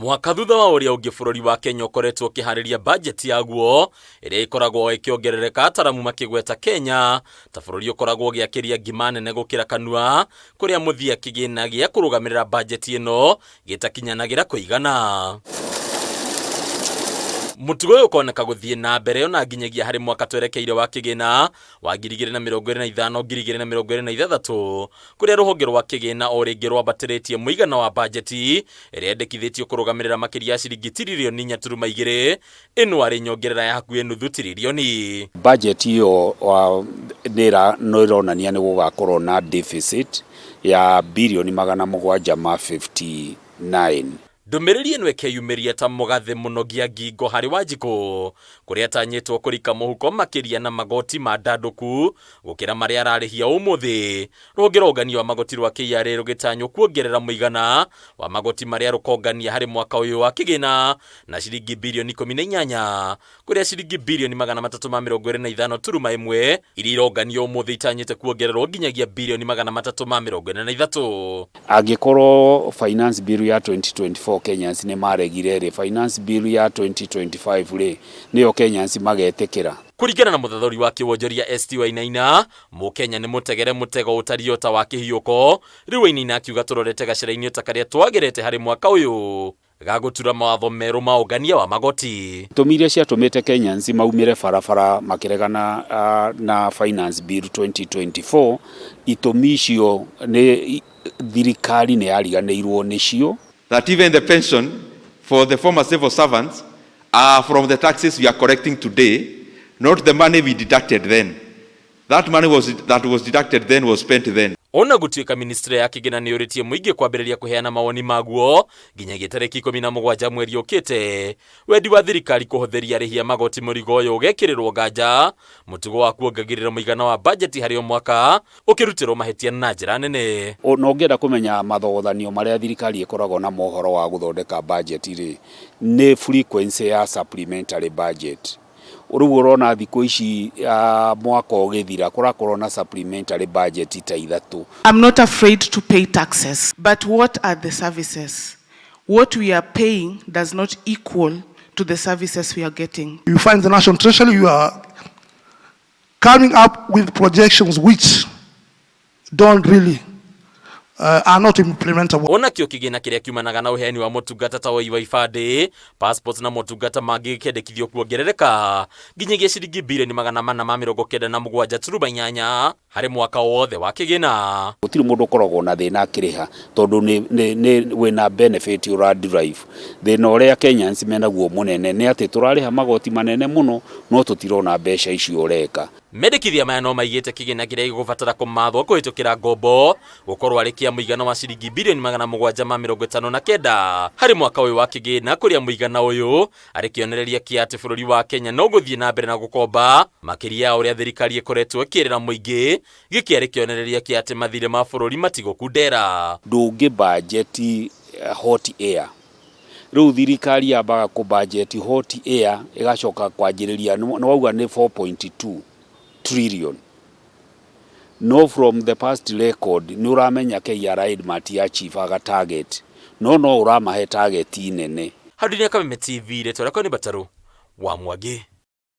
Mwaka thutha wa ũrĩa ũngĩ bũrũri wa Kenya ũkoretwo ũkĩharĩria bajeti yaguo ĩrĩa ĩkoragwo ĩkĩongerereka, ataramu makĩgweta Kenya ta bũrũri ũkoragwo ũgĩakĩria ngima nene gũkĩra kanua, kũrĩa mũthia kĩgĩna gĩa kũrũgamĩrĩra bajeti ĩno gĩtakinyanagĩra kũigana. Mũtugo ũyũ ũkoneka gũthiĩ na mbere ona nginyagia harĩ mwaka twerekeire wa kĩgĩna wa 2025 2026, kũrĩa rũhonge rwa kĩgĩna o rĩngĩ rwambatĩrĩtie mũigana wa bajeti ĩrĩa yendekithĩtio kũrũgamĩrĩra makĩria ya ciringi tiririoni 4.2, ĩno arĩ nyongerera ya hakuhĩ nuthu tiririoni. Bajeti ĩyo nĩ ĩronania nĩ gũgakorwo na deficit ya birioni 759. Ndũmĩrĩri ĩno ĩkeyumĩria ta mũgathĩ mũnogia ngingo harĩ Wanjikũ, kũrĩa atanyĩtwo kũrika mũhuko makĩria na magoti ma ndandũku gũkĩra marĩa ararĩhia ũmũthĩ. Rũhonge rwa ũngania wa magoti rwa KRA rũgĩtanywo kuongerera mũigana wa magoti marĩa rũkongania harĩ mwaka ũyũ wa kĩgĩna na ciringi birioni 18, kũrĩa ciringi birioni 325.1 iria ironganio ũmũthĩ itanyĩte kuongererwo nginyagia birioni 343. Angĩkorwo Finance Bill ya 2024 Kenyans nĩ maregire rĩ, Finance Bill ya 2025 rĩ, nĩyo Kenyans magetĩkĩra? Kũringana na mũthathũri wa kĩwonjoria ST Wainaina, Mũkenya nĩ mũtegere mũtego ũtariĩ o ta wa kĩhiũko, rĩu Wainaina akiuga tũrorete gacĩra-inĩ ta karĩa twagerete harĩ mwaka ũyũ ga gũtura mawatho merũ ma ũngania wa magoti. Itũmi iria ciatũmĩte Kenyans maumĩre barabara makĩregana na Finance Bill 2024, itũmi icio nĩ thirikari nĩ yariganĩirwo nĩcio. That even the pension for the former civil servants are from the taxes we are collecting today, not the money we deducted then. That money was, that was deducted then was spent then. Ona gũtuĩka ministry ya kĩgĩna nĩ yũrĩtie mũingĩ kwambĩrĩria kũheana mawoni maguo nginyagia tarĩki 17 mweri ũkĩte, wendi wa thirikari kũhũthĩria arĩhi a magoti mũrigo ũyũ ũgekĩrĩrwo nganja, mũtugo wa kuongagĩrĩra mũigana wa bajeti harĩ o mwaka ũkĩrutĩrwo mahĩtia na njĩra nene. Na ũngĩenda kũmenya mathogothanio marĩa thirikari ĩkoragwo namo ũhoro wa gũthondeka budget rĩ, nĩ frequency ya supplementary budget. Rĩu ũrona thikũ ici mwaka ũgĩthira kũrakorwo na supplementary budget ta ithatũ. I'm not afraid to pay taxes, but what are the services? What we are paying does not equal to the services we are getting. You find the National Treasury, you are coming up with projections which don't really are not implementable. Onakĩo kĩgĩna kĩrĩa kiumanaga na ũheani wa motungata ta woi wa ibandĩ, passport na motungata mangĩ gĩkĩendekithio kuongerereka nginyagia ciringi birioni 497.8 harĩ mwaka wothe wa kĩgĩna. Gũtirĩ mũndũ ũkoragwo na thĩna akĩrĩha tondũ nĩ wĩna benefit ũra derive. Thĩna ũrĩa Kenyans menaguo mũnene nĩ atĩ tũrarĩha magoti manene mũno no tũtirona mbeca icio ũreka. Mendekithia maya no maigĩte kĩgĩna kĩrĩa gĩgũbatara kũmathwo kũhĩtũkĩra ngombo gũkorwo arĩ kĩa mũigana wa ciringi birioni 759 harĩ mwaka ũyũ wa kĩgĩna, kũrĩa mũigana ũyũ arĩ kĩonereria kĩa atĩ bũrũri wa Kenya no gũthiĩ na mbere na gũkomba makĩria ya ũrĩa thirikari ĩkoretwo ĩkĩrĩra mũingĩ, gĩkĩ arĩ kĩonereria kĩa atĩ mathirĩ ma bũrũri matigũkundera. Ndũngĩ budget hot air. Rĩu thirikari yambaga kũ budget hot air, ĩgacoka kwanjĩrĩria nĩ wauga nĩ 4.2 trillion. No from the past record nĩ ũramenya KRA mati achievaga target, no no ũramahe target nene. Handũ-inĩ Kameme TV, rĩtwa rĩakwa nĩ Batarũ wa Mwangi.